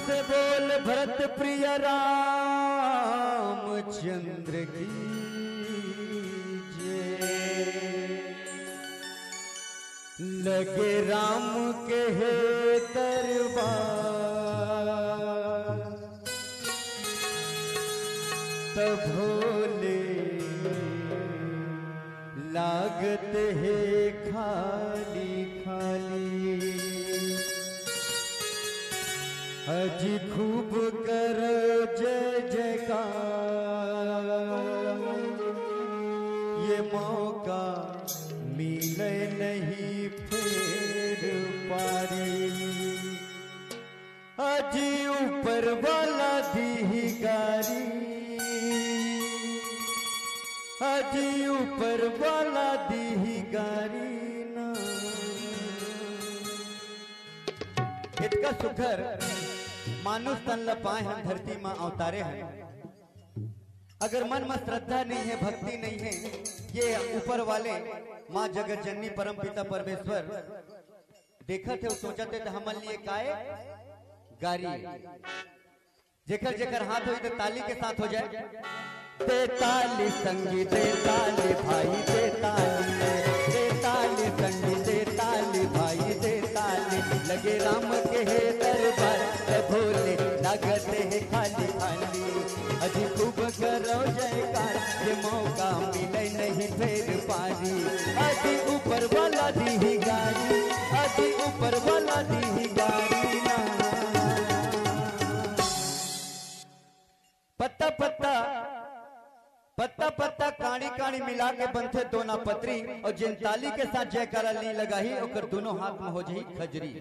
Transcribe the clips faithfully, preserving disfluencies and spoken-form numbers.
से बोल भरत प्रिय रामचंद्र की जय। लगे राम के हे दरबार, त भोले लागत हे खाली खाली। अजी खूब कर जय जयकार, ये मौका मिले नहीं फेर पारी। अजी ऊपर वाला दीही गारी, अजी ऊपर वाला दीही गारी ना। इतका सुघर मानुष तन ल पाए हम धरती म अवतारे हैं। अगर मन म श्रद्धा नहीं है, भक्ति नहीं है, ये ऊपर वाले माँ जगत जननी परम पिता परमेश्वर देखत हे, सोचत हे, त हमन लिए काय गारी। जेकर जेकर हाथ होई त ताली के साथ हो जाए। दे ताली संगी दे ताली भाई दे ताली, दे ताली संगी दे ताली भाई दे ताली। लगे राम के हे दरबार, त भोले लागत हे खाली खाली। अजी खूब करो जयकार, ये मौका मिले नहीं फेर पारी। अजी ऊपर वाला दीही गारी, अजी ऊपर वाला दीही गारी ना। पत्ता पत्ता, पत्ता पत्ता काड़ी काड़ी मिला के बनथे दोना पतरी, और जिन ताली के साथ जयकारा ली लगाही, ओकर दोनों हाथ में हो जाही खजरी।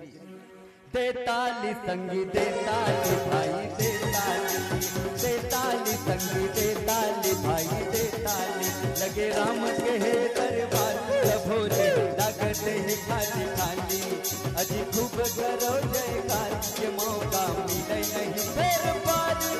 दे ताली संगी दे ताली भाई दे ताली, दे ताली संगी दे ताली भाई दे ताली। लगे राम के हे दरबार, त भोले लागत हे खाली खाली। अजी खूब करो जयकार, ये मौका मिले नहीं फेर पारी।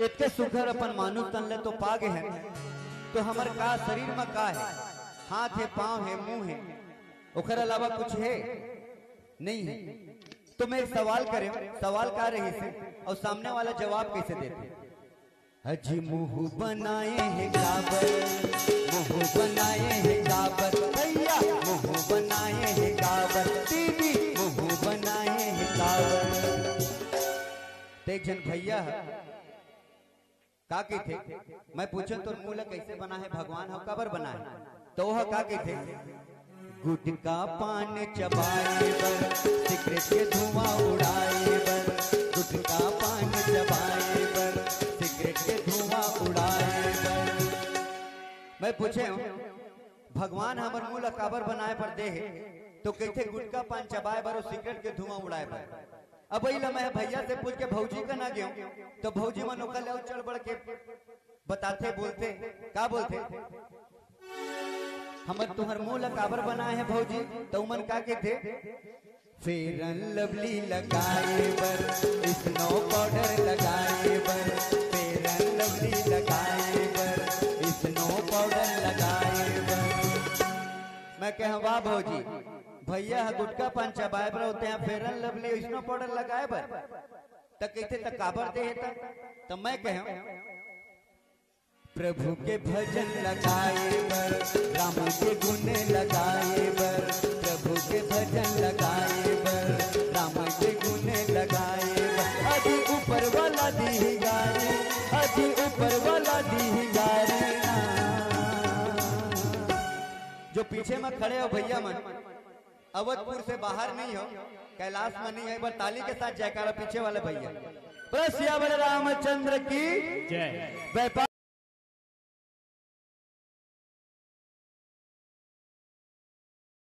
इतके सुघर अपन मानुष तन ले तो पा गे हन, तो हमर का शरीर म का हे? हाथ हे, पांव हे, मुंह हे, ओकर अलावा कुछ हे? नहीं हे। तो मैं एक सवाल करे, सवाल का रहिस हे और सामने वाला जवाब कैसे देथे? अजी मुंह बनाए हे काबर, मुंह बनाए हे काबर, भैया मुंह बनाए हे काबर, दीदी मुंह बनाए हे काबर। ते एक झन भैया ह का कहिथे, मैं पूछन तोर मुंह ल कैसे बना हे भगवान ह, काबर बना हे? तो ओह का कहिथे, गुटखा पान चबाए बर, सिगरेट के धुआं उड़ाए बर, गुटखा पान चबाए बर, सिगरेट के धुआं उड़ाए बर। मैं पूछे हूँ, भगवान हमर मुंह ल काबर बनाए बर दे हे? तो कहिथे गुटखा पान चबाए बर और सिगरेट के धुआं उड़ाए बर। अब वही ल मैं भैया से पूछ के भौजी कना गेंव, तो भौजी मन ओकर ले अउ चढ़ बढ़ के बताथे, बोलथे, का बोलथे, हमर तुंहर मुंह ल काबर बनाए हे भौजी? त उमन का कहिथे, Fair and Lovely लगाए बर, स्नो पाउडर लगाए बर, Fair and Lovely लगाए बर, स्नो पाउडर लगाए बर। मैं कहे, वाह भौजी, भैया ह गुटखा पान चबाए बर होथे, Fair and Lovely snow powder लगाए बर, त कहिथे त काबर दे हे त? त मैं कहे, प्रभु के भजन लगाए बर, राम के गुण लगाए बर, प्रभु के भजन लगाए बर, राम के गुण लगाए बर। अजी ऊपर वाला दीही गारी, अजी ऊपर वाला दीही गारी ना। जो पीछे में खड़े हो भैया मन, अवधपुर से बाहर नहीं हो, कैलाश में नहीं है, एक बार ताली के साथ जयकारा पीछे वाले भैया। प्रेम से बोले रामचंद्र की जय। व्यापार